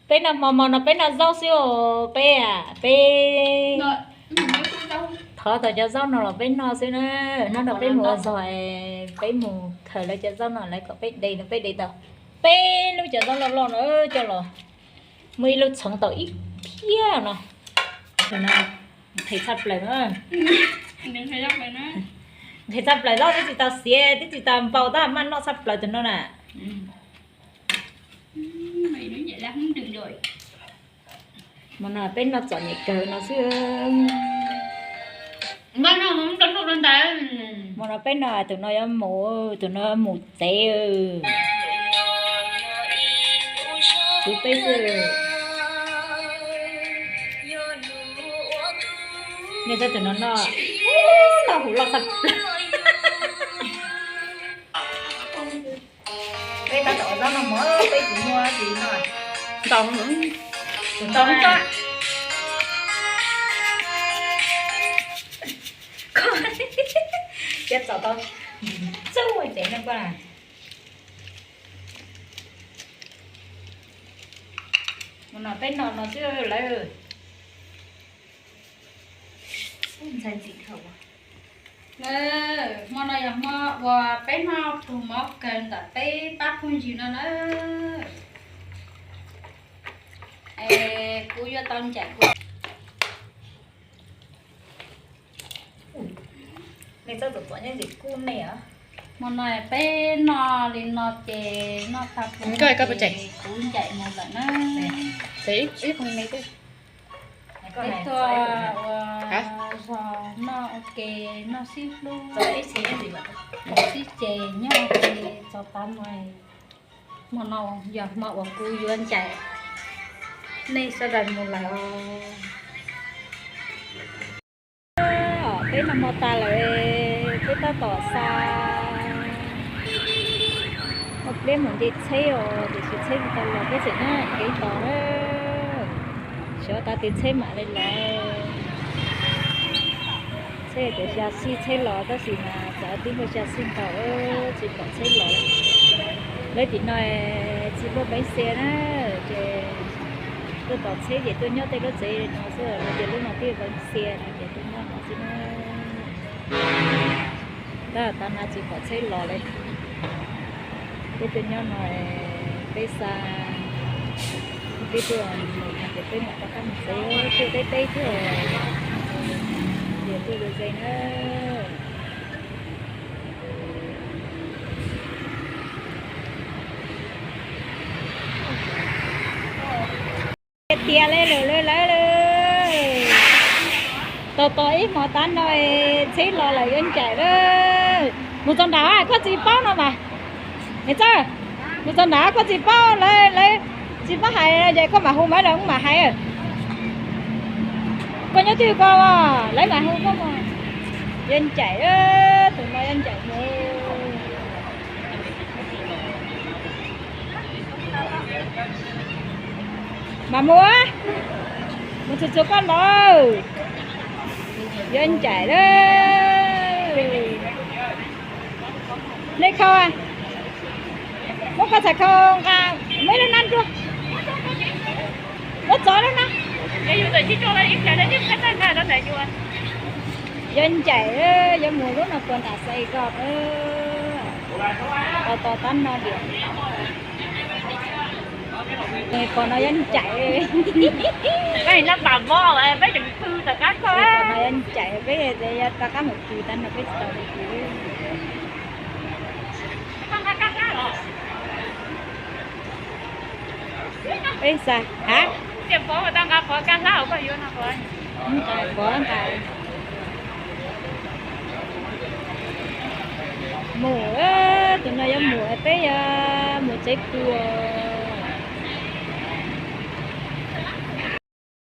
Peb noj hmo, hmo no peb noj zaub xwb os peb, peb thov tau cov zaub no los peb noj xwb na. Hnub no peb mus ua zog, peb mus khaws lawv cov zaub no lawv kom peb de no peb de tau peb lub cov zaub loj loj no coj los muaj ib lub txhoov tau ib phiab no. Nqhis tshaj plaws na. Nqhis tshaj plaws zaub twb tsis tau xiav twb tsis tau npau tab maj noj tshaj plaws tus no na. Hmo no peb noj txom nyem kawg no xwb. Hmo no peb noj tus no yuav mus, tus no mus tsev. Txiv peb xwb. Nej saib tus no noj, noj huv loj tshaj plaws. Peb tab tom ua zaub noj mov peb tsis muaj tsis noj. Ntau, ntau. Thiab txaus tau txuj cev no koj na. Mus no peb noj no xwb lawm. Ntxhais ntxim dhau. Hmo no yog hmo uas peb noj pluas mov kawg ntawm peb pab phooj ywg no na. Es kuv yuav tau ncaim kuv. Nej txhob txom txom nyem kuv nej os. Hmo no peb noj li no ces noj tag kuv ncaim mus lawm na. Peb tuaj ua zog noj ua ke, noj sib hlub, sib ces nyob ua ke txog tav no. Hmo no yog hmo uas kuv yuav ncaim nej sawv daws mus lawm os. Peb noj hmo tas lawm, peb tab tom xa ua pliab mus nce tsheb os, tiam sis tsheb tsis tau los peb tseem nyob kev tos na. Xyov tas tias tsheb mam li los. Tsheb tias xya xij tsheb los tab sis mas txawm twb muaj xya xij nkaus tsis pom tsheb los. Lawv tim no tsis muaj peev xia na, ces tuaj tos tsheb ces tuaj nyob tej lub tsev no xwb, lawv tias lub no twb peev xia no ces tuaj nyob no xwb na. Tab tom no tsis pom tsheb los li. Peb tuaj nyob no, peb xa, peb tuaj mus no ces peb mam rov qab mus tsev, tuaj teb teb thiab, ces tuaj ze ze na. Tias li lawm lawv, tos tos ib hmos tab no tsheb los lawm yuav ncaim lawm. Mus txog nram koj tsis paub no mas. Niam Txawj, mus txog nram koj tsis paub lawv, lawv tsis paub hais ces koj mam hu mas lawv mam hais. Koj nyob twg ko, lawv mam hu koj mas. Yuav ncaim, tus no yuav ncaim mus. Mas mus, mus txug txug koj los, yuav ncaim lawm. Nej khau, muab koj txhais khau nqa, muab ib lub nab nrua, muab txov lub nab. Yuav ncaim, yuav mus lub no puas nram Xais Zos, tos tos tab no diam. Pom no yuav ncaim, pom no yuav ncaim peb yuav rov qab mus pw tab no peb tsis tau mus pw. Peb xa, ha? Pov nqa, mus, tus no yuav mus peb yuav mus tsev pw os.